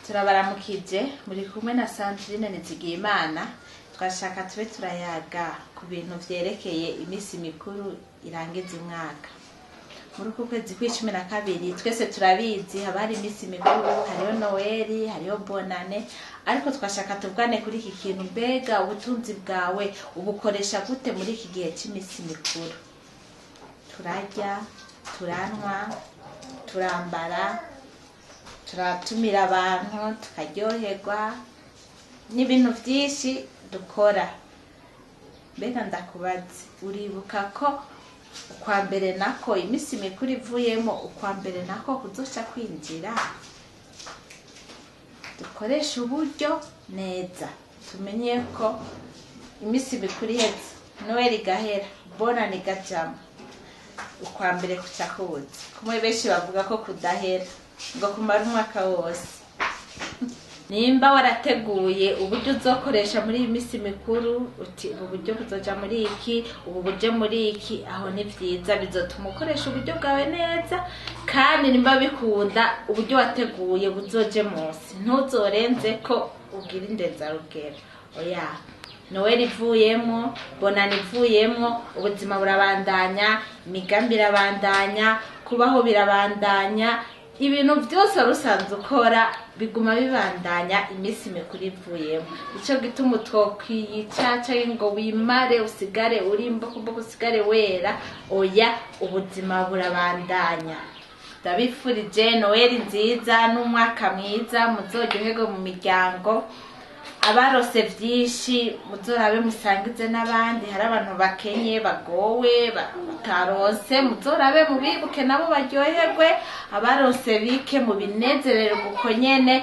Turabaramukije, muri kumwe na Sandrine Nizigiyimana. Twashaka tube turayaga ku bintu vyerekeye iminsi mikuru irangiza umwaka. Muri uku kwezi kw'icumi na kabiri, twese turabizi, haba hari iminsi mikuru, hariho Noweli, hariho Bonane. Ariko twashaka tuvugane kuri iki kintu: mbega ubutunzi bwawe ubukoresha gute muri iki gihe cy'iminsi mikuru? Turarya, turanywa, turambara, turatumira abantu, tukaryoherwa n'ibintu byinshi dukora. Mbega ndakubaze, uribuka ko ukwa mbere nako, iminsi mikuru ivuyemo, ukwa mbere nako kuzoca kwinjira? Dukoreshe uburyo neza, tumenye ko iminsi mikuru iheze, Noweli igahera, Bonane igajamo, ukwa mbere kuca kuza. Kumwe benshi bavuga ko kudahera, ngo kumara umwaka wose. Nimba warateguye uburyo uzokoresha muri iyi minsi mikuru, uti ubu buryo buzoja muri iki, ubu buryo muri iki, aho ni vyiza, bizotuma ukoresha uburyo bwawe neza. Kandi nimba bikunda, uburyo wateguye buzoje munsi, ntuzorenze ko ugira indenzarugero. Oya, Noweli ivuyemwo, Bonane ivuyemwo, ubuzima burabandanya, imigambi irabandanya, kubaho birabandanya, ibintu byose wari usanzwe ukora biguma bibandanya iminsi mikuru ivuyemo. Ico gituma utokwiyica canke ngo wimare, usigare uri imbokombogo, usigare wera. Oya, ubuzima burabandanya. Ndabifurije Noweli nziza n'umwaka mwiza, muzoryoherwe mu miryango. Abarose vyinshi, muzorabe musangize n'abandi. Hari abantu bakenye, bagowe, batarose, muzorabe mubibuke nabo baryoherwe. Abarose bike, mubinezererwe uko nyene.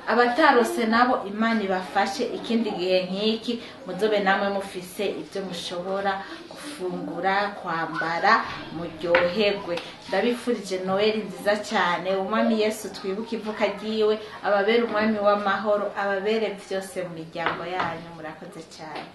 Abatarose nabo, Imana ibafashe, ikindi gihe nk'iki muzobe namwe mufise ibyo mushobora gufungura, kwambara, muryoherwe. Ndabifurije Noweli nziza cyane. Umwami Yesu twibuke ivuka ryiwe ababere umwami w'amahoro, ababere byose mu miryango yanyu. Murakoze cyane.